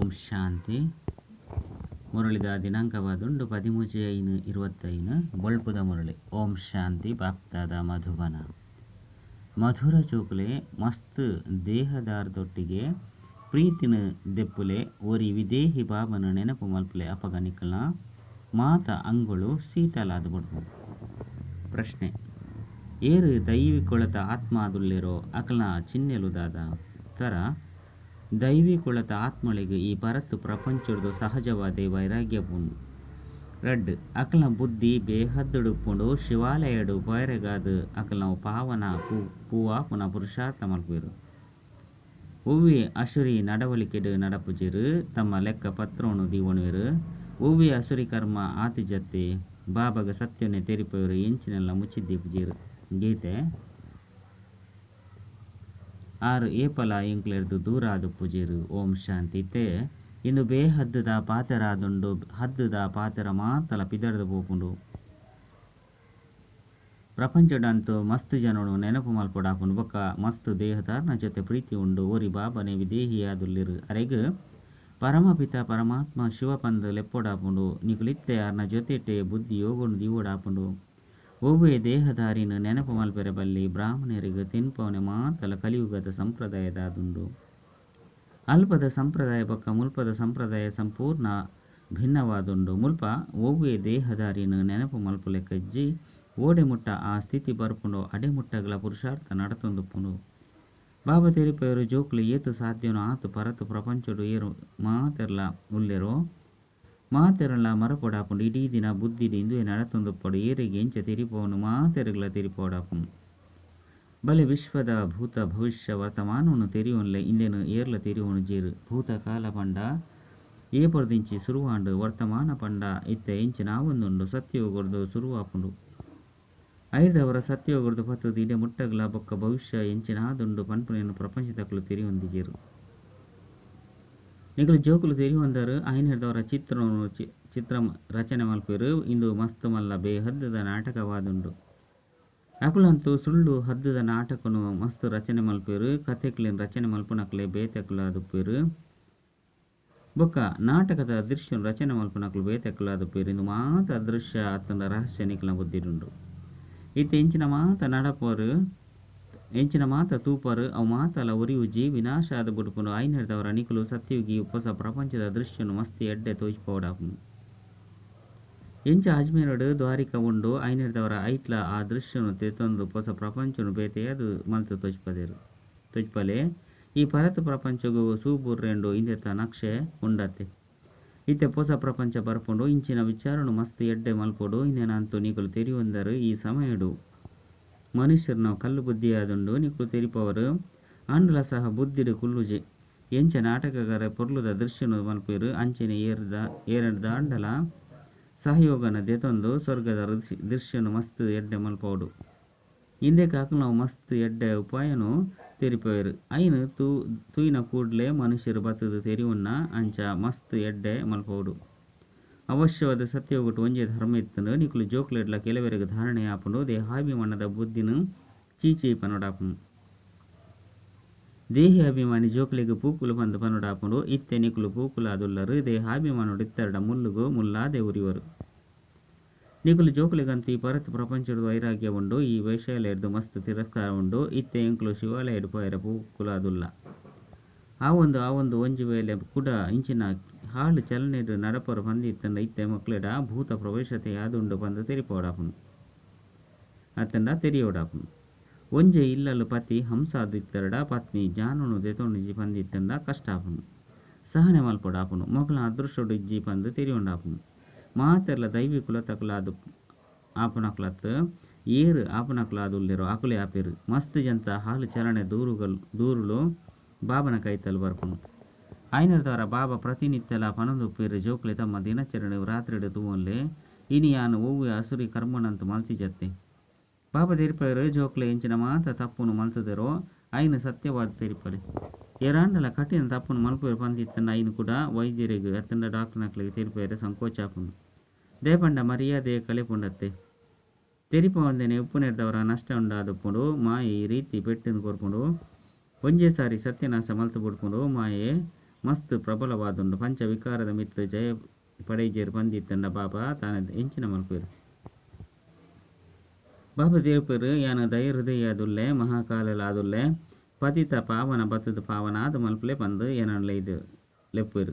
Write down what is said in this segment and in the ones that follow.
ಓಂ ಶಾಂತಿ. ಮುರಳಿದ ದಿನಾಂಕವಾದುಂಡು 13/5/25. ಬೊಳ್ಪುದ ಮುರಳಿ. ಓಂ ಶಾಂತಿ. ಬಾಪ್ದಾದ ಮಧುಬನ. ಮಧುರ ಚೋಕುಲೆ ಮಸ್ತ್ ದೇಹದಾರ್ದೊಟ್ಟಿಗೆ ಪ್ರೀತಿನ ದೆಪ್ಪುಲೆ ಒರಿ ವಿದೇಹಿ ಬಾಬನ ನೆನಪು ಮಲ್ಪುಲೆ ಅಪಗ ನಿಕಲ್ನ ಮಾತ ಅಂಗುಳು ಸೀತಲಾದ ಬುಡ್ಪು. ಪ್ರಶ್ನೆ: ಏರು ದೈವಿಕೊಳತ ಆತ್ಮಾದುಲ್ಲೇರೋ ಅಕಲ್ನ ಚಿಹ್ನೆಲು ದಾದ? ಉತ್ತರ: ದೈವಿಕುಳತ ಆತ್ಮಳಿಗೆ ಈ ಪರತ್ತು ಪ್ರಪಂಚದ ಸಹಜವಾದ ವೈರಾಗ್ಯ ಪುಣ್. 2 ಅಕಲ್ನ ಬುದ್ಧಿ ಬೇಹದ್ದುಡುಪ್ಪುಂಡು. ಶಿವಾಲಯಡು ಪೈರೆಗಾದ ಅಕಲ್ನ ಪಾವನ ಪೂವಾಪುನ ಪುರುಷಾರ್ಥ ಮಲ್ಪುವೆರು. ಒವ್ವೆ ಅಸುರಿ ನಡವಳಿಕೆಡು ನಡಪುಜೆರು. ತಮ್ಮ ಲೆಕ್ಕ ಪತ್ರೋನು ದೀವಣುವೆರು. ಒವ್ವೆ ಅಸುರಿ ಕರ್ಮ ಆತಿಜತ್ತೆ. ಬಾಬಾಗ ಸತ್ಯನೆ ತೆರಿಪವರು ಎಂಚಿನೆಲ್ಲ ಮುಚ್ಚಿದ್ದೀಪುಜೆರು. ಗೀತೆ 6 ಏಪಲ ಎಂಕ್ಲೆರ್ದು ದೂರ ಆದುಪ್ಪುಜೆರು. ಓಂ ಶಾಂತಿ. ತೇ ಇಂದು ಬೇಹದ್ದುದ ಪಾತೆರಾದುಂಡು. ಹದ್ದುದ ಪಾತೆರ ಮಾತಲ ಪಿದರ್ದು ಪೋಪುಂಡು. ಪ್ರಪಂಚಡಂತೂ ಮಸ್ತ್ ಜನನು ನೆನಪು ಮಲ್ಪೊಡಾಪುಂಡು. ಬೊಕ್ಕ ಮಸ್ತ್ ದೇಹದಾರ್ನ ಜೊತೆ ಪ್ರೀತಿ ಉಂಡು. ಒರಿ ಬಾಬನೆ ವಿದೇಹಿಯಾದುಲ್ಲೆರು. ಅರೆಗ್ ಪರಮಪಿತ ಪರಮಾತ್ಮ ಶಿವ ಪಂದ್ ಲೆಪ್ಪೊಡಾಪುಂಡು. ನಿಕುಲಿತ್ತೆ ಅರ್ನ ಜೊತೆಟೆ ಬುದ್ಧಿ ಯೋಗನು ದೀವೊಡಾಪುಂಡು. ಒವ್ವೆ ದೇಹದಾರಿನ ನೆನಪು ಮಲ್ಪೆರೆ ಬಲ್ಲಿ. ಬ್ರಾಹ್ಮಣರಿಗೆ ತಿನ್ಪವನೆ ಮಾತಲ ಕಲಿಯುಗದ ಸಂಪ್ರದಾಯದಾದುಂಡು. ಅಲ್ಪದ ಸಂಪ್ರದಾಯ ಬೊಕ್ಕ ಮುಲ್ಪದ ಸಂಪ್ರದಾಯ ಸಂಪೂರ್ಣ ಭಿನ್ನವಾದುಂಡು. ಮುಲ್ಪ ಒವ್ವೆ ದೇಹದಾರಿನ ನೆನಪು ಮಲ್ಪುಲೆಕಜ್ಜಿ. ಓಡೆ ಮುಟ್ಟ ಆ ಸ್ಥಿತಿ ಬರ್ಪುಂಡು ಅಡೆ ಮುಟ್ಟಗಲ ಪುರುಷಾರ್ಥ ನಡತೊಂದುಪ್ಪುಂಡು. ಬಾಬಾ ತೆರಿಪೆಯರು ಜೋಕುಲು ಏತು ಸಾಧ್ಯನೋ ಆತು ಪರತು ಪ್ರಪಂಚಡು ಏರು ಮಾತೆರ್ಲ ಉಲ್ಲೆರೋ ಮಾತೆರಲ್ಲ ಮರಪೊಡಾಪುಂಡು. ಇಡೀ ದಿನ ಬುದ್ಧಿಡು ಇಂದುವೆ ನಡತೊಂದುಪ್ಪಡು. ಏರಿಗೆ ಎಂಚ ತೆರಿಪವನು ಮಾತೆರಗಲ ತೆರಿಪೋಡಾಪುಂಡು. ಬಲೆ ವಿಶ್ವದ ಭೂತ ಭವಿಷ್ಯ ವರ್ತಮಾನವನ್ನು ತೆರಿಯೊನ್ಲೆ. ಇಂದೆನು ಏರ್ಲ ತೆರಿಯೋನು ಜೇರು. ಭೂತಕಾಲ ಪಂಡ ಏಪೊರ್ದಿಂಚಿ ಸುರುವಾಂಡು. ವರ್ತಮಾನ ಪಂಡ ಇತ್ತೆ ಎಂಚಿನ ಆವೊಂದುಂಡು. ಸತ್ಯಯುಗರ್ದು ಸುರುವಾಪುಂಡು. ಐದವರ ಸತ್ಯಯುಗರ್ದು ಪತ್ತುದು ಇಡೆ ಮುಟ್ಟಗಲ ಬೊಕ್ಕ ಭವಿಷ್ಯ ಎಂಚಿನಾದುಂಡು ಪನ್ಪುನೇನು ಪ್ರಪಂಚದಕುಲು ತೆರಿಯೊಂದಿಜೆರು. ನಿಕುಲು ಜೋಕುಲು ತೆರಿಯೊಂದರು. ಐನೆರ್ದವರ ಚಿತ್ರವನ್ನು ಚಿತ್ರ ರಚನೆ ಮಲ್ಪೆರು. ಇಂದು ಮಸ್ತ್ ಮಲ್ಲ ಬೇಹದ್ದುದ ನಾಟಕವಾದುಂಡು. ಅಕುಲಂತೂ ಸುಳ್ಳು ಹದ್ದುದ ನಾಟಕನು ಮಸ್ತ್ ರಚನೆ ಮಲ್ಪೆರು. ಕಥೆಕ್ಲೆನ್ ರಚನೆ ಮಲ್ಪುನಕ್ಲೆ ಬೇತೆಕುಲಾದುಪ್ಪೆರು. ಬೊಕ್ಕ ನಾಟಕದ ದೃಶ್ಯ ರಚನೆ ಮಲ್ಪುನಕ್ಲು ಬೇತೆಕುಲಾದುಪ್ಪೆರು. ಇಂದು ಮಾತ ದೃಶ್ಯ ಅತ್ತಂಡ ರಹಸ್ಯ ನಿಕಲ್ನ ಬುದ್ಧಿಡುಂಡು. ಇತ್ತೆ ಎಂಚಿನ ಮಾತ ನಡಪರು ಎಂಚಿನ ಮಾತ ತೂಪರು ಅವು ಮಾತಲ ಒರಿಯುಜಿ ವಿನಾಶ ಆದ ಬುಡುಪುಂಡು. ಐನೆರ್ದವರ ನಿಕುಲು ಸತ್ಯಯುಗಿ ಹೊಸ ಪ್ರಪಂಚದ ದೃಶ್ಯನು ಮಸ್ತ್ ಎಡ್ಡೆ ತೋಜಿಪೋಡಾಪುಂಡು. ಎಂಚ ಅಜ್ಮೇರಡು ದ್ವಾರಿಕ ಉಂಡು. ಐನೆರ್ದವರ ಐಟ್ಲ ಆ ದೃಶ್ಯನು ತೆತ್ತೊಂದು ಹೊಸ ಪ್ರಪಂಚನು ಬೇತೆಯಾದು ಮಲ್ತು ತೋಜಿಪದೇರು ತೋಜಿಪಲೆ. ಈ ಪರತು ಪ್ರಪಂಚಗು ಸೂಬುರ್ರೆಂಡು ಇಂದೆತ ನಕ್ಷೆ ಉಂಡತ್ತೆ. ಇತ್ತೆ ಹೊಸ ಪ್ರಪಂಚ ಬರ್ಪುಂಡು. ಇಂಚಿನ ವಿಚಾರನು ಮಸ್ತ್ ಎಡ್ಡೆ ಮಲ್ಪೊಡು. ಇಂದೆನಂತೂ ನಿಕುಲು ತೆರಿಯೊಂದರು. ಈ ಸಮಯಡು ಮನುಷ್ಯರನ್ನ ಕಲ್ಲು ಬುದ್ಧಿಯಾದುಂಡು. ನಿಕುಲು ತೆರಿಪವರು ಆಂಡಲ ಸಹ ಬುದ್ಧಿಡು ಕುಲ್ಲುಜೆ. ಎಂಚ ನಾಟಕಗಾರ ಪೊರ್ಲುದ ದೃಶ್ಯನು ಮಲ್ಪೆರು ಅಂಚನೆ ಏರ್ದಾಂಡಲ ಸಹಯೋಗನ ದೆತೊಂದು ಸ್ವರ್ಗದ ದೃಶ್ಯನು ಮಸ್ತ್ ಎಡ್ಡೆ ಮಲ್ಪೋಡು. ಇಂದೆಕ್ ಅಕಲ್ನವು ಮಸ್ತ್ ಎಡ್ಡೆ ಉಪಾಯನು ತೆರಿಪವೆರು. ಐನ್ ತೂಯಿನ ಕೂಡ್ಲೆ ಮನುಷ್ಯರು ಬತ್ತುದು ತೆರಿಯುನ್ನ ಅಂಚ ಮಸ್ತ್ ಎಡ್ಡೆ ಮಲ್ಪೋಡು. ಅವಶ್ಯವಾದ ಸತ್ಯಯುಗಟ್ ಒಂಜೆ ಧರ್ಮ ಇತ್ತುಂಡು. ನಿಕುಲು ಜೋಕ್ಲೆಡ್ಲ ಕೆಲವರಿಗೆ ಧಾರಣೆ ಆಪುಂಡು. ದೇಹಾಭಿಮಾನದ ಬುದ್ಧಿನು ಚೀಚಿ ಪನೊಡಾಪುಂಡು. ದೇಹಿ ಅಭಿಮಾನಿ ಜೋಕ್ಲೆಗ್ ಪೂಕುಲು ಪಂದ್ ಪನೊಡಾಪುಂಡು. ಇತ್ತೆ ನಿಕುಲು ಪೂಕುಲಾದುಲ್ಲರು. ದೇಹಾಭಿಮಾನೊಡು ಇತ್ತರ್ಡ ಮುಲ್ಲುಗು ಮುಲ್ಲಾದೆ ಉರಿವರು. ನಿಕುಲು ಜೋಕುಲೆಗಂತೂ ಈ ಪರತ್ ಪ್ರಪಂಚದ ವೈರಾಗ್ಯ ಉಂಡು. ಈ ವೈಶಾಲ್ಯರ್ದು ಮಸ್ತ್ ತಿರಸ್ಕಾರ ಉಂಡು. ಇತ್ತೆ ಎಂಕುಲು ಶಿವಾಲಯಡ್ ಪೋಯೆರೆ ಪೂಕುಲಾದುಲ್ಲ. ಆವೊಂದು ಆವೊಂದು ಒಂಜಿ ವೇಳೆ ಕುಡ ಇಂಚಿನ ಹಾಳು ಚಲನೆಡ್ ನಡಪರು ಪಂದಿತ್ತಂಡ ಇತ್ತೆ ಮಕ್ಲೆಡ ಭೂತ ಪ್ರವೇಶತೆ ಯಾದುಂಡು ಪಂದ್ ತೆರಿಪೋಡಾಪುಂಡು ಅತ್ತಂಡ ತೆರಿಯೋಡಾಪುಂಡು. ಒಂಜೆ ಇಲ್ಲಲು ಪತಿ ಹಂಸಾದಿತ್ತರಡ ಪತ್ನಿ ಜ್ಞಾನನು ದೆತೊಂಡಿಜಿ ಪಂದಿತ್ತಂಡ ಕಷ್ಟ ಆಪುಂಡು. ಸಹನೆ ಮಲ್ಪೊಡಾಪುಂಡು. ಮೊಕಲ್ನ ಅದೃಷ್ಟೊಡು ಇಜ್ಜಿ ಪಂದ್ ತೆರಿಯೊಂಡಾಪುಂಡು. ಮಾತೆರ್ಲ ದೈವಿ ಕುಲತಕುಲಾದು ಆಪುನಕ್ಲತ್ ಏರು ಆಪುನಕ್ಲಾದುಲ್ಲೆರೋ ಅಕುಲೆ ಆಪೆರು. ಮಸ್ತ್ ಜಂತ ಹಾಲು ಚಲನೆ ದೂರುಲು ಬಾಬನ ಕೈತಲ್ ಬರ್ಪುಂಡು. ಐನರ್ದವರ ಬಾಬಾ ಪ್ರತಿನಿತ್ಯಲ ಪನೊಂದುಪ್ಪೆರು. ಜೋಕುಲೆ ತಮ್ಮ ದಿನಚರಣೆ ರಾತ್ರಿಡ್ ತೂವೊನ್ಲೆ. ಇನಿ ಯಾನ್ ಒವ್ವೆ ಅಸುರಿ ಕರ್ಮನಂತು ಮಲ್ತಿಜತ್ತೆ. ಬಾಬಾ ತೆರಿಪೆರು ಜೋಕುಲೆ ಎಂಚಿನ ಮಾತ ತಪ್ಪುನು ಮಲ್ತುದೆರೋ ಐನ್ ಸತ್ಯವಾದ ತೆರಿಪಲೆ. ಏರಾಂಡಲ ಕಠಿಣ ತಪ್ಪುನು ಮಲ್ಪುವೆರು ಪಂದಿತ್ತಂಡ ಐನ್ ಕೂಡ ವೈದ್ಯರಿಗೆ ಅತ್ತಂಡ ಡಾಕ್ಟರ್ನಕ್ಲೆಗ್ ತೆರಿಪೆರೆ ಸಂಕೋಚ ಆಪುಂಡು. ದೇಪಂಡ ಮರ್ಯಾದೆ ಕಲೆಪುಂಡತ್ತೆ. ತೆರಿಪವಂದೆನೆ ಉಪ್ಪುನೆರ್ದವರ ನಷ್ಟ ಉಂಡಾದುಪ್ಪುಂಡು. ಮಾಯೆ ಈ ರೀತಿ ಪೆಟ್ಟನ್ನು ಕೊರ್ಪುಂಡು. ಒಂಜೇ ಸಾರಿ ಸತ್ಯನಾಶ ಮಲ್ತು ಬುಡ್ಪುಂಡು. ಮಾಯೆ ಮಸ್ತ್ ಪ್ರಬಲವಾದುಂಡು. ಪಂಚ ವಿಕಾರದ ಮಿತ್ತ್ ಜಯ ಪಡೆಯಿಜೆರ್ ಪಂದಿತ್ತಂಡ ಬಾಬಾ ತಾನ್ ಎಂಚಿನ ಮಲ್ಪೆರ್? ಬಾಬಾ ತೆರಿಪೆರ್, ಯಾನ್ ದಯ ಹೃದಯಾದುಲ್ಲೆ, ಮಹಾಕಾಲಲಾದುಲ್ಲೆ, ಪತಿತ ಪಾವನ ಬತ್ತುದು ಪಾವನಾದ್ ಮಲ್ಪಲೆ ಪಂದ್ ಎನನ್ ಲೈದ್ ಲೆಪ್ಪುವೆರ್.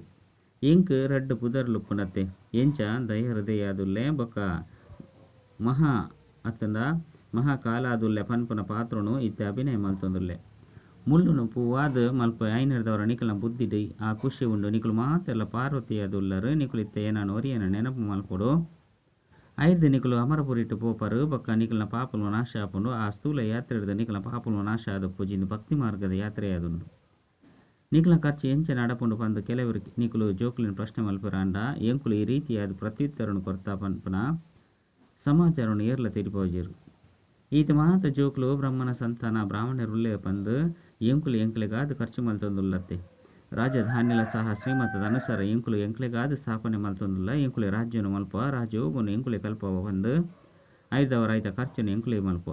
ಎಂಕ್ ರಡ್ಡ್ ಪುದರ್ಲು ಉಪ್ಪುಂಡತ್ತೆ. ಎಂಚ ದಯ ಹೃದಯಾದುಲ್ಲೆ ಬೊಕ್ಕ ಮಹಾ ಅತ್ತಂಡ ಮಹಾಕಾಲಾದುಲ್ಲೆ ಪನ್ಪುನ ಪಾತ್ರೊನು ಇತ್ತೆ ಅಭಿನಯ ಮಲ್ತೊಂದುಲ್ಲೆ. ಮುಳ್ಳುನು ಪೂವಾದ್ ಮಲ್ಪೆ ಐನೆರ್ದವರ ನಿಕಲ್ನ ಬುದ್ಧಿಡ್ ಆ ಖುಷಿ ಉಂಡು. ನಿಕುಲು ಮಾತೆರ್ಲ ಪಾರ್ವತಿಯಾದುಲ್ಲರ್. ನಿಕುಲು ಇತ್ತೆ ಎನನ್ ಒರಿಯನ ನೆನಪು ಮಲ್ಪೊಡು. ಐರ್ದ್ ನಿಕುಲು ಅಮರಪುರಿಟ್ ಪೋಪರ್ ಬೊಕ್ಕ ನಿಕಲ್ನ ಪಾಪಲು ನಾಶ ಆಪುಂಡು. ಆ ಸ್ಥೂಲ ಯಾತ್ರೆರ್ದ್ ನಿಕಲ್ನ ಪಾಪಲು ನಾಶ ಆದ್ ಪೂಜಿಂದು ಭಕ್ತಿ ಮಾರ್ಗದ ಯಾತ್ರೆಯಾದುಂಡು. ನಿಕಲ್ನ ಖರ್ಚು ಎಂಚ ನಡಪುಂಡು ಪಂದ್ ಕೆಲವರು ನಿಕುಲು ಜೋಕುಲಿನ ಪ್ರಶ್ನೆ ಮಲ್ಪೆರಾಂಡ ಎಂಕುಲು ಈ ರೀತಿಯಾದ ಪ್ರತ್ಯುತ್ತರನು ಕೊರ್ತಾ ಪನ್ಪುನ ಸಮಾಚಾರನು ಏರ್ಲ ತೆರಿಪಾವುಜೆರ್. ಈತ ಮಾತ ಜೋಕುಲು ಬ್ರಹ್ಮನ ಸಂತಾನ ಬ್ರಾಹ್ಮಣರುಲ್ಲೆ ಪಂದ್ ಎಂಕುಲು ಎಂಕ್ಲೆಗಾದ್ ಖರ್ಚು ಮಲ್ತೊಂದುಲ್ಲತ್ತೆ. ರಾಜಧಾನಿಲ ಸಹ ಶ್ರೀಮತದ ಅನುಸಾರ ಎಂಕುಲು ಎಂಕ್ಲೆಗಾದ್ ಸ್ಥಾಪನೆ ಮಲ್ತೊಂದುಲ್ಲ. ಎಂಕುಲೆ ರಾಜ್ಯನು ಮಲ್ಪ ರಾಜಯೋಗನು ಎಂಕುಲೆ ಕಲ್ಪವ ಪಂದ್ ಐದವರ ಐತ ಖರ್ಚುನು ಎಂಕುಲೆ ಮಲ್ಪ.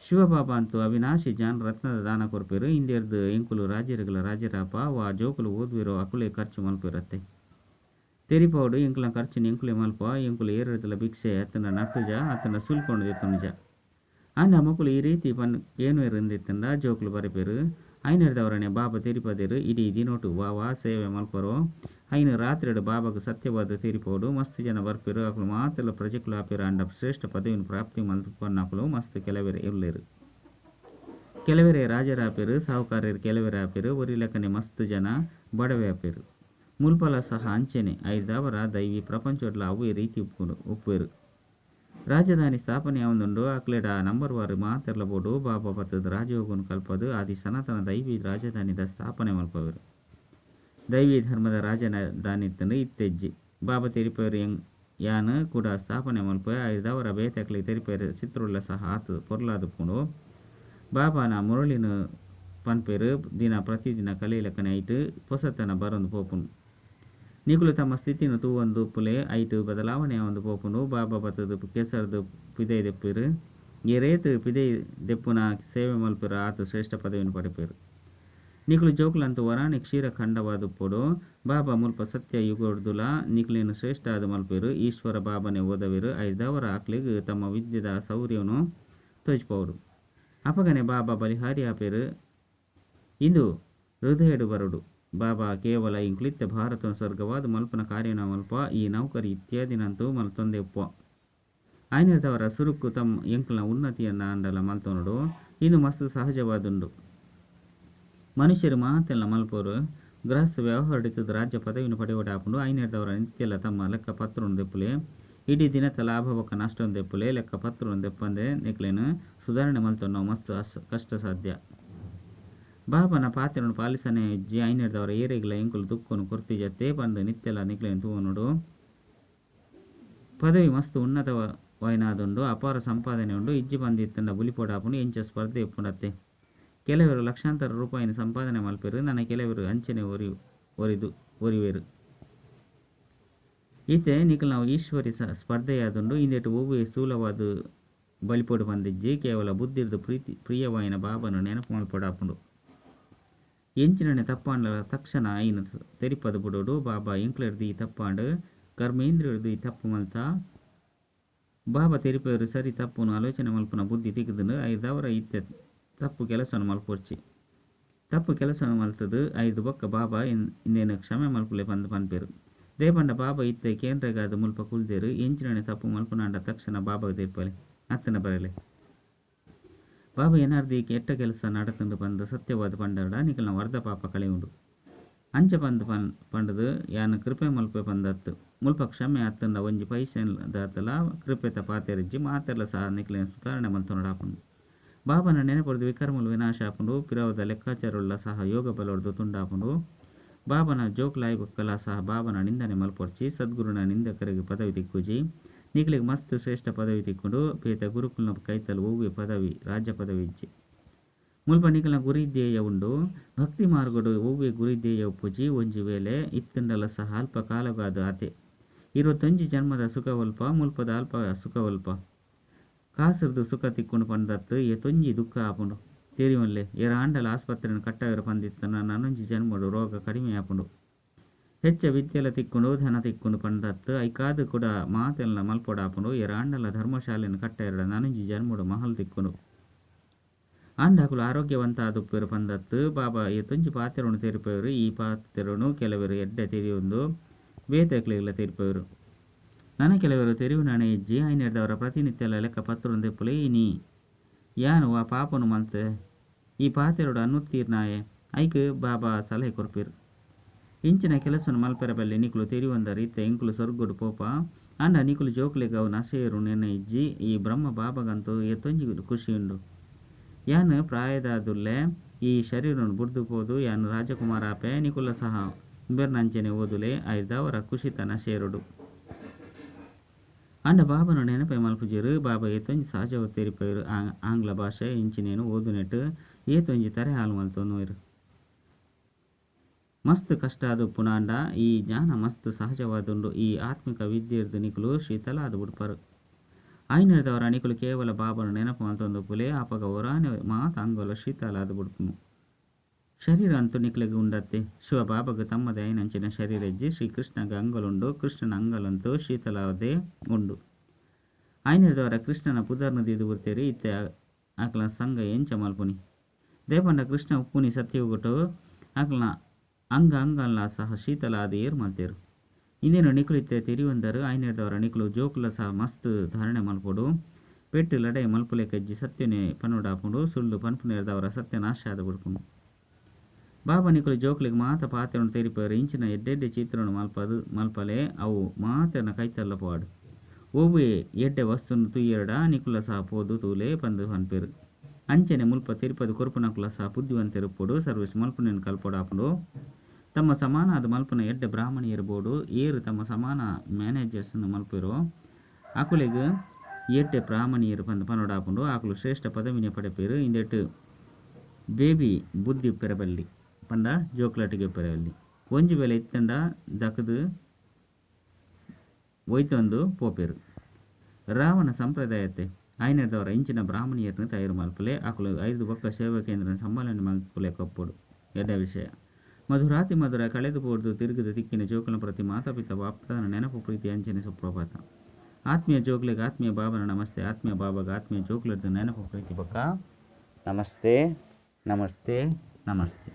ಶಿವಬಾಬಾ ಅಂತೂ ಅವಿನಾಶಿ ಜ್ಞಾನ ರತ್ನದ ದಾನ ಕೊರ್ಪೆರ್. ಇಂದೆರ್ದ್ ಎಂಕುಲು ರಾಜರುಗಳ ರಾಜರಾಪ ವಾ ಜೋಕುಲು ಓದುವೆರೋ ಅಕುಲೇ ಖರ್ಚು ಮಲ್ಪೆರತ್ತೆ. ತೆರಿಪಾವೊಡು ಎಂಕುಲ ಖರ್ಚುನು ಎಂಕುಲೆ ಮಲ್ಪ. ಎಂಕುಲು ಏರೆರ್ದಲ ಭಿಕ್ಷೆ ಅತ್ತಂಡ ನಟ್ಟುಜ ಅತ್ತಂಡ ಸುಲ್ಕೊಂಡು ದೆತ್ತೊನುಜ. ಆಂಡ ಮೊಕುಲು ಈ ರೀತಿ ಪನ್ ಕೇನುವೆರ್ ಇಂದಿತ್ತಂಡ ಜೋಕುಲು ಬರೆಪೆರ್. ಐನೆರ್ದವರನೆ ಬಾಬಾ ತೆರಿಪದೆರ್. ಇಡೀ ದಿನೊಟು ವಾ ವಾ ಸೇವೆ ಮಲ್ಪರೋ ಐನು ರಾತ್ರಿಡ್ ಬಾಬಾಗ್ ಸತ್ಯವಾದ ತೆರಿಪಾವೊಡು. ಮಸ್ತ್ ಜನ ಬರ್ಪೆರ್. ಅಕುಲು ಮಾತೆರ್ಲ ಪ್ರಜೆಕುಲು ಆಪೆರ್. ಆಂಡ ಶ್ರೇಷ್ಠ ಪದವಿನ್ ಪ್ರಾಪ್ತಿ ಮಲ್ಪನಕುಲು ಮಸ್ತ್ ಕೆಲವೆರ್ ಉಲ್ಲೆರ್. ಕೆಲವರೇ ರಾಜರಾಪೆರ್, ಸಾಹುಕಾರೆರ್ ಕೆಲವೆರ್ ಆಪೆರ್, ಒರಿ ಲೆಕ್ಕನೆ ಮಸ್ತ್ ಜನ ಬಡವೆ ಆಪೆರ್. ಮುಲ್ಪಲ ಸಹ ಅಂಚೆನೆ ಐರ್ದಾವರ ದೈವಿ ಪ್ರಪಂಚೊಡ್ಲ ಅವ್ವೇ ರೀತಿ ಉಪ್ಪುವೆರ್. ರಾಜಧಾನಿ ಸ್ಥಾಪನೆ ಆವೊಂದುಂಡು. ಅಕ್ಲೆಡ ನಂಬರ್ ವಾರ್ ಮಾತೆರ್ಲ ಬೋಡು. ಬಾಬಾ ಬತ್ತುದು ರಾಜಯೋಗನು ಕಲ್ಪದು ಆದಿ ಸನಾತನ ದೈವಿ ರಾಜಧಾನಿದ ಸ್ಥಾಪನೆ ಮಲ್ಪವೆರ್. ದೈವಿ ಧರ್ಮದ ರಾಜಧಾನಿ ಇತ್ತಂಡು ಇತ್ತೆಜ್ಜಿ. ಬಾಬಾ ತೆರಿಪೆರ್ ಯಾನ್ ಕೂಡ ಸ್ಥಾಪನೆ ಮಲ್ಪೆ. ಐರ್ದಾವರ ಬೇತೆಕ್ಲೆಗ್ ತೆರಿಪೆರ್ ಚಿತ್ರೋಲ್ಲ ಸಹ ಆತ್ ಪೊರ್ಲಾದುಪ್ಪುಂಡು. ಬಾಬಾನ ಮುರಳಿನ ಪನ್ಪೆರ್ ದಿನ ಪ್ರತಿದಿನ ಕಲೆಲೆಕ್ಕನೆ ಐಟ್ ಪೊಸತನ ಬರೊಂದು ಪೋಪುಂಡು. ನಿಕುಲು ತಮ್ಮ ಸ್ಥಿತಿನ್ ತೂವೊಂದು ಉಪ್ಪುಲೆ. ಐಟ್ ಬದಲಾವಣೆ ಆವೊಂದು ಪೋಪುಂಡು. ಬಾಬಾ ಬತ್ತುದು ಕೆಸರ್ದು ಪಿದೈ ದೆಪ್ಪೆರ್. ಏರೇತ್ ಪಿದೈ ದೆಪ್ಪುನ ಸೇವೆ ಮಲ್ಪೆರ್ ಆತ್ ಶ್ರೇಷ್ಠ ಪದವಿನ್ ಪಡೆಪೆರ್. ನಿಕುಲು ಜೋಕುಲಂತೂ ವರಾಣಿ ಕ್ಷೀರ ಖಂಡವಾದುಪ್ಪೊಡು. ಬಾಬಾ ಮುಲ್ಪ ಸತ್ಯ ಯುಗೊಡ್ದುಲ ನಿಕುಲೆನ್ ಶ್ರೇಷ್ಠ ಆದ್ ಮಲ್ಪೆರ್. ಈಶ್ವರ ಬಾಬಾನೆ ಓದವೆರ್. ಐರ್ದಾವರ ಅಕ್ಲೆಗ್ ತಮ್ಮ ವಿದ್ಯೆದ ಶೌರ್ಯನು ತೋಜಿಪಾವೊಡು. ಅಪಗನೆ ಬಾಬಾ ಬಲಿಹಾರಿ ಆಪೆರ್. ಇಂದು ಹೃದಯಡ್ ಬರೊಡು. ಬಾಬಾ ಕೇವಲ ಎಂಕುಲಿತ್ತೆ ಭಾರತನ್ ಸ್ವರ್ಗವಾದ್ ಮಲ್ಪುನ ಕಾರ್ಯನ ಮಲ್ಪ ಈ ನೌಕರಿ ಇತ್ಯಾದಿನಂತೂ ಮಲ್ತೊಂದೇ ಉಪ್ಪುವ. ಐನೆರ್ದವರ ಸುರುಕು ತಮ್ಮ ಎಂಕಲ್ನ ಉನ್ನತಿಯನ್ನ ಆಂಡಲ ಮಲ್ತೊನೊಡು. ಇಂದು ಮಸ್ತ್ ಸಹಜವಾದುಂಡು. ಮನುಷ್ಯರು ಮಾತೆಲ್ಲ ಮಲ್ಪೋರು. ಗೃಹಸ್ಥ ವ್ಯವಹಾರಡಿತದ ರಾಜ್ಯ ಪದವಿನ ಪಡೆಯೋಡಾಪುಂಡು. ಐನೆರ್ದವರ ನಿತ್ಯಲ ತಮ್ಮ ಲೆಕ್ಕ ಪತ್ರನು ದೆಪ್ಪುಲೆ. ಇಡೀ ದಿನತ ಲಾಭ ಬೊಕ್ಕ ನಷ್ಟ ದೆಪ್ಪುಲೆ. ಲೆಕ್ಕ ಪತ್ರನು ದೆಪ್ಪಂದೆ ನಿಕ್ಲೆನ್ ಸುಧಾರಣೆ ಮಲ್ತೊನ್ನವು ಮಸ್ತ್ ಕಷ್ಟ ಸಾಧ್ಯ. ಬಾಬಾನ ಪಾತ್ರನು ಪಾಲಿಸನೆ ಇಜ್ಜಿ. ಐನೆರ್ದವರ ಏರೆಗ್ಲ ಎಂಕುಲು ದುಃಖನು ಕೊರ್ತಿಜತ್ತೆ ಪಂದ್ ನಿತ್ಯಲ ನಿಕ್ಲೆನ್ ತೂವೊನೊಡು. ಪದವಿ ಮಸ್ತ್ ಉನ್ನತವಾಯಿನಾದುಂಡು. ಅಪಾರ ಸಂಪಾದನೆ ಉಂಡು. ಇಜ್ಜಿ ಪಂದ್ ಇತ್ತಂಡ ಬುಲಿಪೊಡಾಪುಂಡು. ಎಂಚ ಸ್ಪರ್ಧೆ ಉಪ್ಪುಂಡತ್ತೆ. ಕೆಲವರು ಲಕ್ಷಾಂತರ ರೂಪಾಯಿನ ಸಂಪಾದನೆ ಮಲ್ಪೆರ್. ನನ ಕೆಲವರು ಅಂಚನೆ ಒರಿವೆರ್. ಇತ್ತೆ ನಿಕಲ್ನ ಈಶ್ವರಿ ಸ್ಪರ್ಧೆಯಾದುಂಡು. ಇಂದೆಟ್ ಒವ್ವೇ ಸ್ಥೂಲವಾದ ಬಲಿಪೊಡು ಪಂದಿಜ್ಜಿ. ಕೇವಲ ಬುದ್ಧಿರ್ದ್ ಪ್ರೀತಿ ಪ್ರಿಯವಾಯಿನ ಬಾಬಾನ ನೆನಪು ಮಲ್ಪೊಡಾಪುಂಡು. ಎಂಚಿನನೆ ತಪ್ಪಾಂಡಲ ತಕ್ಷಣ ಐನ್ ತೆರಿಪದ ಬುಡೋಡು. ಬಾಬಾ ಎಂಕ್ಲೆರ್ದ್ ಈ ತಪ್ಪಾಂಡ್. ಕರ್ಮೇಂದ್ರಿಯರ್ದ್ ಈ ತಪ್ಪು ಮಲ್ತ. ಬಾಬಾ ತೆರಿಪೆರ್ ಸರಿ ತಪ್ಪುನು ಆಲೋಚನೆ ಮಲ್ಪುನ ಬುದ್ಧಿ ತಿಕ್ಕುದುಂಡು. ಐರ್ದಾವರ ಇತ್ತೆ ತಪ್ಪು ಕೆಲಸನು ಮಲ್ಪೊರ್ಚಿ. ತಪ್ಪು ಕೆಲಸನು ಮಲ್ತದು ಐರ್ದ್ ಬೊಕ್ಕ ಬಾಬಾ ಇಂದೆನ್ ಕ್ಷಮೆ ಮಲ್ಪುಲೆ ಪಂದ್ ಪನ್ಪೆರ್. ದೇಪಂಡ ಬಾಬಾ ಇತ್ತೆ ಕೇಂದ್ರಗಾದ್ ಮುಲ್ಪ ಕುಲ್ದೆರ್. ಎಂಚಿನನೆ ತಪ್ಪು ಮಲ್ಪುನಾಂಡ ತಕ್ಷಣ ಬಾಬಾಗ್ ತೆರಿಪಲೆ ಅತ್ತಂಡ ಬರೆಲೆ. ಬಾಬಾ ಏನಾರ್ದು ಈ ಕೆಟ್ಟ ಕೆಲಸ ನಡತುಂಡು ಪಂದ್ ಸತ್ಯವಾದ ಪಂಡರ್ಡ ನಿಕಲ್ನ ವರ್ಧ ಪಾಪ ಕಳೆಯುಂಡು. ಅಂಚ ಪಂದ್ ಪಂಡುದು ಯಾನ್ ಕೃಪೆ ಮಲ್ಪೆ ಪಂದತ್ತು. ಮುಲ್ಪ ಕ್ಷಮೆ ಅತ್ತಂಡ ಒಂಜಿ ಪೈಸೆ ದಾತಲ ಕೃಪೆತ ಪಾತೆರಿಜ್ಜಿ. ಮಾತೆರ್ಲ ಸಹ ನಿಕ್ಲೆನ್ ಸುಧಾರಣೆ ಮಲ್ತೊನೊಡಾಪುಂಡು. ಬಾಬಾನ ನೆನಪುರ್ದು ವಿಕರ್ಮಲು ವಿನಾಶ ಆಪುಂಡು. ಪಿರವುದ ಲೆಕ್ಕಾಚಾರೊಲ್ಲ ಸಹ ಯೋಗ ಬಲೊರ್ದು ತುಂಡಾಪುಂಡು. ಬಾಬಾನ ಜೋಕ್ಲಾಯಿ ಬೊಕ್ಕಲ ಸಹ ಬಾಬಾನ ನಿಂದನೆ ಮಲ್ಪೊರ್ಚಿ. ಸದ್ಗುರುನ ನಿಂದಕರಿಗೆ ಪದವಿ ತಿಕ್ಕುಜಿ. ನಿಕ್ಲೆಗ್ ಮಸ್ತ್ ಶ್ರೇಷ್ಠ ಪದವಿ ತಿಕ್ಕುಂಡು. ಬೇತೆ ಗುರುಕುಲ್ನ ಕೈತಲ್ ಒವ್ವೇ ಪದವಿ ರಾಜ್ಯ ಪದವಿ ಇಜ್ಜಿ. ಮುಲ್ಪ ನಿಕಲ್ನ ಗುರಿ ಧ್ಯೇಯ ಉಂಡು. ಭಕ್ತಿ ಮಾರ್ಗಡು ಒವ್ವೇ ಗುರಿ ಧ್ಯೇಯ ಉಪ್ಪುಜಿ. ಒಂಜಿ ವೇಳೆ ಇತ್ತುಂಡಲ ಸಹ ಅಲ್ಪ ಕಾಲಗಾದು ಆತೆ. 21 ಜನ್ಮದ ಸುಖವಲ್ಪ ಮುಲ್ಪದ ಅಲ್ಪ ಸುಖವಲ್ಪ. ಕಾಸುರ್ದು ಸುಖ ತಿಕ್ಕುಂಡು ಪಂದತ್ತು ಏತೊಂಜಿ ದುಃಖ ಆಪುಂಡು. ತೆರಿಯೊನ್ಲೆ. ಏರಾಂಡಲ ಆಸ್ಪತ್ರೆನ್ ಕಟ್ಟಾವೆರೆ ಪಂದಿತ್ತ್ಂಡ ನನೊಂಜಿ ಜನ್ಮೊಡು ರೋಗ ಕಡಿಮೆ ಆಪುಂಡು. ಹೆಚ್ಚ ವಿದ್ಯೆಲ ತಿಕ್ಕುಂಡು, ಧನ ತಿಕ್ಕುಂಡು ಪಂದತ್ತ್. ಐಕಾದ್ ಕುಡ ಮಾತೆನ್ಲಾ ಮಲ್ಪೊಡಾಪುಂಡು. ಏರಾಂಡಲ ಧರ್ಮಶಾಲೆನ್ ಕಟ್ಟಾಯೆರ್ಡ ನನೊಂಜಿ ಜನ್ಮೊಡು ಮಹಲ್ ತಿಕ್ಕುಂಡು. ಆಂಡ ಅಕುಲು ಆರೋಗ್ಯವಂತ ಆದುಪ್ಪುವೆರ್ ಪಂದತ್ತ್. ಬಾಬಾ ಏತೊಂಜಿ ಪಾತೆರೊನು ತೆರಿಪಾವೆರ್. ಈ ಪಾತೆರೊನು ಕೆಲವೆರ್ ಎಡ್ಡೆ ತೆರಿಯೊಂದು ಬೇತೆಕ್ಲೆಗ್ಲಾ ತೆರಿಪಾವೆರ್. ನನ ಕೆಲವೆರ್ ತೆರಿಯುನನೇ ಇಜ್ಜಿ. ಆಯಿನೆಡ್ದಾವರ ಪ್ರತಿನಿತ್ಯಲ ಲೆಕ್ಕ ಪತ್ರೊನು ದೆಪ್ಪುಲೆ. ಇನಿ ಯಾನ್ ವಾ ಪಾಪೊನು ಮಲ್ತೆ? ಈ ಪಾತೆರೊಡು ಅನುತ್ತೀರ್ಣ ಆಯೆ. ಐಕ್ ಬಾಬಾ ಸಲಹೆ ಕೊರ್ಪೆರ್. ಇಂಚಿನ ಕೆಲಸೊನು ಮಲ್ಪೆರೆ ಬಲ್ಲಿ. ನಿಕುಲು ತೆರಿಯೊಂದರ್ ಇತ್ತೆ ಎಂಕುಲು ಸೊರ್ಗೊಡು ಪೋಪ. ಆಂಡ ನಿಕುಲು ಜೋಕುಲೆಗ್ ಅವು ನಶೆ ಏರುನೆನೇ ಇಜ್ಜಿ. ಈ ಬ್ರಹ್ಮ ಬಾಬಾಗಂತೂ ಏತೊಂಜಿ ಖುಷಿ ಉಂಡು. ಯಾನ್ ಪ್ರಾಯದಾದುಲ್ಲೆ. ಈ ಶರೀರೊನು ಬುಡ್ದು ಪೋದು ಯಾನ್ ರಾಜಕುಮಾರ ಆಪೆ. ನಿಕುಲ್ಲ ಸಹ ಇಂಬೆರ್ನಂಚೆನೆ ಓದುಲೆ. ಐರ್ದಾವರ ಖುಷಿತ ನಶೆ ಏರೊಡು. ಆಂಡ ಬಾಬಾನ ನೆನಪೇ ಮಲ್ಪುಜೆರ್. ಬಾಬಾ ಏತೊಂಜಿ ಸಹಜವಾದ್ ತೆರಿಪಾವೆರ್. ಆಂಗ್ಲ ಭಾಷೆ ಇಂಚಿನೆನ್ ಓದುನೆಟ್ ಏತೊಂಜಿ ತರೆ ಹಾಳು ಮಲ್ತೊನುವೆರ್. ಮಸ್ತ್ ಕಷ್ಟ ಆದ್ ಉಪ್ಪುಂಡು. ಆಂಡ ಈ ಜ್ಞಾನ ಮಸ್ತ್ ಸಹಜವಾದುಂಡು. ಈ ಆತ್ಮಿಕ ವಿದ್ಯೆರ್ದ್ ನಿಕುಲು ಶೀತಲ ಆದ್ ಬುಡ್ಪರ್. ಆಯಿನೆಡ್ದಾವರ ನಿಕುಲು ಕೇವಲ ಬಾಬಾನ ನೆನಪು ಮಲ್ತೊಂದುಪ್ಪುಲೆ. ಅಪಗ ಒರಾನೆ ಮಾತ ಅಂಗಲ ಶೀತಲ ಆದ್ ಬುಡ್ಪುಂಡು. ಶರೀರ ಅಂತೂ ನಿಕ್ಲೆಗ್ ಉಂಡತ್ತೆ. ಶಿವ ಬಾಬಾಗ್ ತಮ್ಮದೇ ಆಯಿನಂಚಿನ ಶರೀರ ಇಜ್ಜಿ. ಶ್ರೀ ಕೃಷ್ಣಗ್ ಅಂಗಲುಂಡು. ಕೃಷ್ಣನ ಅಂಗಲಂತೂ ಶೀತಲಾದೇ ಉಂಡು. ಆಯಿನೆಡ್ದಾವರ ಕೃಷ್ಣನ ಪುದರ್ನ್ ದೀದ್ ಬುಡ್ತೆರ್. ಇತ್ತೆ ಅಕ್ಲೆನ ಸಂಗ ಎಂಚ ಮಲ್ಪುನಿ. ದಾಯೆ ಪಂಡ ಕೃಷ್ಣ ಉಪ್ಪುನಿ ಸತ್ಯಯುಗಟ್ ಅಕ್ಲೆನ ಅಂಗ ಅಂಗಲ ಸಹ ಶೀತಲ ಆದ್ ಏರ್ ಮಲ್ತೆರ್. ಇಂದೆನ್ ನಿಕುಲು ಇತ್ತೆ ತೆರಿಯೊಂದರ್. ಆಯಿನೆಡ್ದಾವರ ನಿಕುಲು ಜೋಕುಲ ಸಹ ಮಸ್ತ್ ಧಾರಣೆ ಮಲ್ಪೊಡು. ಪೆಟ್ಟ್ ಲಡಾಯಿ ಮಲ್ಪುಲೆಕಜ್ಜಿ ಸತ್ಯನೇ ಪನೊಡಾಪುಂಡು. ಸುಳ್ಳು ಪನ್ಪುನೆರ್ದಾವರ ಸತ್ಯನಾಶ ಆದ್ ಬುಡ್ಪುಂಡು. ಬಾಬಾ ನಿಕುಲು ಜೋಕುಲೆಗ್ ಮಾತ ಪಾತೆರೊನು ತೆರಿಪಾವೆರ್. ಇಂಚಿನ ಎಡ್ಡೆಡ್ಡೆ ಚಿತ್ರೊನು ಮಲ್ಪದು ಮಲ್ಪಲೆ ಅವು ಮಾತೆರ್ನ ಕೈತಲ್ಲ ಪೋವಡ್. ಒವ್ವೇ ಎಡ್ಡೆ ವಸ್ತುನು ತೂಯೆರ್ಡ ನಿಕುಲ ಸಹ ಪೋದು ತೂಲೆ ಪಂದ್ ಪನ್ಪೆರ್. ಅಂಚನೆ ಮುಲ್ಪ ತೆರಿಪಾದ್ ಕೊರ್ಪುನಕುಲ ಸಹ ಬುದ್ಧಿವಂತೆರ್ ಉಪ್ಪೊಡು. ಸರ್ವಿಸ್ ಮಲ್ಪುನೆನ್ ಕಲ್ಪೊಡಾಪುಂಡು. ತಮ್ಮ ಸಮಾನ ಆದ್ ಮಲ್ಪುನ ಎಡ್ಡೆ ಬ್ರಾಹ್ಮಣಿಯೆರ್ ಬೋಡು. ಏರ್ ತಮ್ಮ ಸಮಾನ ಮ್ಯಾನೇಜರ್ಸ್ ನ್ ಮಲ್ಪುವೆರೋ ಅಕುಲೆಗ್ ಎಡ್ಡೆ ಬ್ರಾಹ್ಮಣಿಯೆರ್ ಪಂದ್ ಪನೊಡಾಪುಂಡು. ಅಕುಲು ಶ್ರೇಷ್ಠ ಪದವಿನೆ ಪಡೆಪೆರ್. ಇಂದೆಟ್ ಬೇಬಿ ಬುದ್ಧಿ ಇಪ್ಪೆರೆ ಬಲ್ಲಿ ಪಂಡ ಜೋಕ್ಲಟ್ಟಿಗೆ ಇಪ್ಪೆರೆ ಬಲ್ಲಿ. ಒಂಜಿ ವೇಳೆ ಇತ್ತ್ಂಡ ದಕ್ಕ್ದ್ ಒಯ್ತೊಂದು ಪೋಪೆರ್. ರಾವಣ ಸಂಪ್ರದಾಯತೆ ಆಯಿನೆಡ್ದಾವರ ಇಂಚಿನ ಬ್ರಾಹ್ಮಣಿಯೆರ್ನ್ ತಯಾರು ಮಲ್ಪುಲೆ. ಅಕುಲು ಐರ್ದ್ ಬೊಕ್ಕ ಸೇವಾ ಕೇಂದ್ರ ಸಂಭಾಲನೆ ಮಲ್ಪುಲೆಕ ಉಪ್ಪೊಡು. ಎಡ್ಡೆ ವಿಷಯ. ಮಧುರಾತಿ ಮಧುರ ಕಳೆದು ಪೋದು ತಿರುಗುದು ತಿಕ್ಕಿನ ಜೋಕುಲ್ನ ಪ್ರತಿ ಮಾತಾ ಪಿತ ಬಾಪ್ದಾನ ನೆನಪು ಪ್ರೀತಿ ಅಂಚನೆ ಸುಪ್ರಭಾತ. ಆತ್ಮೀಯ ಜೋಕ್ಲೆಗ್ ಆತ್ಮೀಯ ಬಾಬನ ನಮಸ್ತೆ. ಆತ್ಮೀಯ ಬಾಬಾಗ್ ಆತ್ಮೀಯ ಜೋಕ್ಲೆಡ್ದ್ ನೆನಪು ಪ್ರೀತಿ ಬೊಕ್ಕ ನಮಸ್ತೆ ನಮಸ್ತೆ ನಮಸ್ತೆ.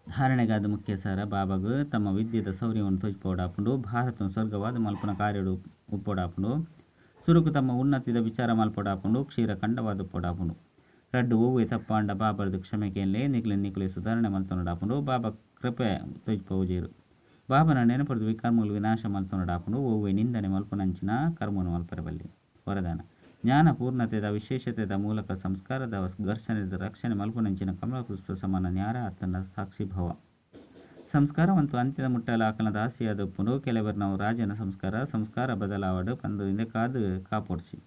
ಧಾರಣೆಗಾದ ಮುಖ್ಯ ಸಾರ ಬಾಬಾಗ್ ತಮ್ಮ ವಿದ್ಯೆದ ಶೌರ್ಯವನ್ನು ತೋಜಿಪಾವೊಡಾಪುಂಡು. ಭಾರತನ್ ಸ್ವರ್ಗವಾದ ಮಲ್ಪುನ ಕಾರ್ಯಡ್ ಉಪ್ಪೊಡಾಪುಂಡು. ಸುರುಕು ತಮ್ಮ ಉನ್ನತಿದ ವಿಚಾರ ಮಲ್ಪೊಡಾಪುಂಡು. ಕ್ಷೀರ ಖಂಡವಾದ ಉಪ್ಪೊಡಾಪುಂಡು. ರಡ್ಡ್ ಒವ್ವೆ ತಪ್ಪಾಂಡ ಬಾಬರ್ದ್ ಕ್ಷಮೆ ಕೇನ್ಲೆ. ನಿಕ್ಲೆನ್ ನಿಕುಲೆ ಸುಧಾರಣೆ ಮಲ್ತೊನೊಡಾಪುಂಡು. ಬಾಬಾ ಕೃಪೆ ತೋಜಿಪಾವುಜೆರ್. ಬಾಬನ ನೆನಪುರ್ದು ವಿಕರ್ಮಲು ವಿನಾಶ ಮಲ್ತೊನೊಡಾಪುಂಡು. ಒವ್ವೆ ನಿಂದನೆ ಮಲ್ಪುನಂಚಿನ ಕರ್ಮನು ಮಲ್ಪೆರೆ ಬಲ್ಲಿ. ವರದಾನ ಜ್ಞಾನ ಪೂರ್ಣತೆದ ವಿಶೇಷತೆದ ಮೂಲಕ ಸಂಸ್ಕಾರದ ಘರ್ಷಣೆದ ರಕ್ಷಣೆ ಮಲ್ಪುನಂಚಿನ ಕಮಲ ಪುಷ್ಪ ಸಮಾನ ನ್ಯಾರ ಅತ್ತಂಡ ಸಾಕ್ಷಿ ಭವ. ಸಂಸ್ಕಾರವಂತೂ ಅಂತ್ಯದ ಮುಟ್ಟಲ ಅಕಲ್ನ ದಾಸಿಯಾದ್ ಉಪ್ಪುಂಡು. ಕೆಲವೆರ್ನವು ರಾಜನ ಸಂಸ್ಕಾರ. ಸಂಸ್ಕಾರ ಬದಲಾವಡ್ ಪಂದ್ ಇಂದೆಕಾದ್ ಕಾಪೊಡ್ಚಿ.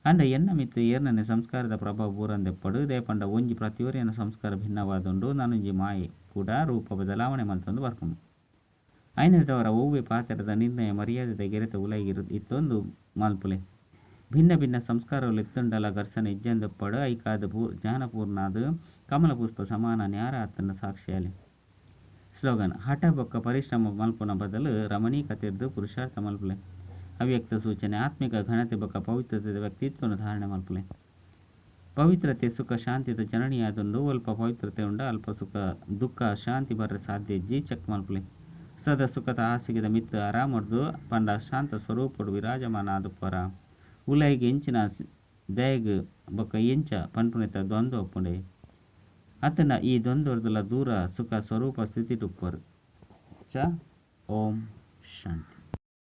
ಆಂಡ ಎನ್ನ ಮಿತ್ತ್ ಏರ್ನನೇ ಸಂಸ್ಕಾರದ ಪ್ರಭಾವ ಬೂರಂದೆಪ್ಪಡ್. ದಾಯೆ ಪಂಡ ಒಂಜಿ ಪ್ರತಿಯೊರಿಯನ ಸಂಸ್ಕಾರ ಭಿನ್ನವಾದುಂಡು. ನನೊಂಜಿ ಮಾಯೆ ಕೂಡ ರೂಪ ಬದಲಾವಣೆ ಮಲ್ತೊಂದು ಬರ್ಪುಂಡು. ಆಯಿನೆಡ್ದಾವರ ಒವ್ವೆ ಪಾತೆರದ ನಿರ್ಣಯ ಮರ್ಯಾದೆದ ಗೆರೆತ ಉಲಯಿ ಇತ್ತೊಂದು ಮಲ್ಪುಲೆ. ಭಿನ್ನ ಭಿನ್ನ ಸಂಸ್ಕಾರಲು ಇತ್ತುಂಡಲ ಘರ್ಷಣೆ ಇಜ್ಜಂದೆಪ್ಪಡ್. ಐಕಾದ್ ಜ್ಞಾನಪೂರ್ಣಾದ್ ಕಮಲ ಪುಷ್ಪ ಸಮಾನ ನ್ಯಾರ ಅತ್ತಂಡ ಸಾಕ್ಷಿಯಾಲೆ. ಸ್ಲೋಗನ್ ಹಠ ಬೊಕ್ಕ ಪರಿಶ್ರಮ ಮಲ್ಪುನ ಬದಲು ರಮಣೀಕತೆರ್ದ್ ಪುರುಷಾರ್ಥ ಮಲ್ಪುಲೆ. ಅವ್ಯಕ್ತ ಸೂಚನೆ ಆತ್ಮಿಕ ಘನತೆ ಬೊಕ್ಕ ಪವಿತ್ರತೆದ ವ್ಯಕ್ತಿತ್ವವನ್ನು ಧಾರಣೆ ಮಲ್ಪುಲೆ. ಪವಿತ್ರತೆ ಸುಖ ಶಾಂತಿದ ಜನನಿಯಾದುಂಡು. ಒಲ್ಪ ಪವಿತ್ರತೆ ಉಂಡು ಅಲ್ಪ ಸುಖ ದುಃಖ ಶಾಂತಿ ಬರ್ರೆ ಸಾಧ್ಯ ಇಜ್ಜಿ. ಚೆಕ್ ಮಲ್ಪುಲೆ. ಸದಾ ಸುಖದ ಹಾಸಿಗೆದ ಮಿತ್ತ್ ಆರಾಮಡ್ದು ಪಂಡ ಶಾಂತ ಸ್ವರೂಪಡ್ ವಿರಾಜಮಾನ ಆದುಪ್ಪರ. ಉಲಯಿಗ್ ಎಂಚಿನ ದಯಗ್ ಬೊಕ್ಕ ಎಂಚ ಪನ್ಪುನೆತ ದ್ವಂದ್ವ ಉಪ್ಪುಂಡೆ. ಅತ್ತಂಡ ಈ ದ್ವಂದ್ವರ್ದುಲ ದೂರ ಸುಖ ಸ್ವರೂಪ ಸ್ಥಿತಿಟ್ ಉಪ್ಪರ್. ಚ ಓಂ ಶಾಂತಿ.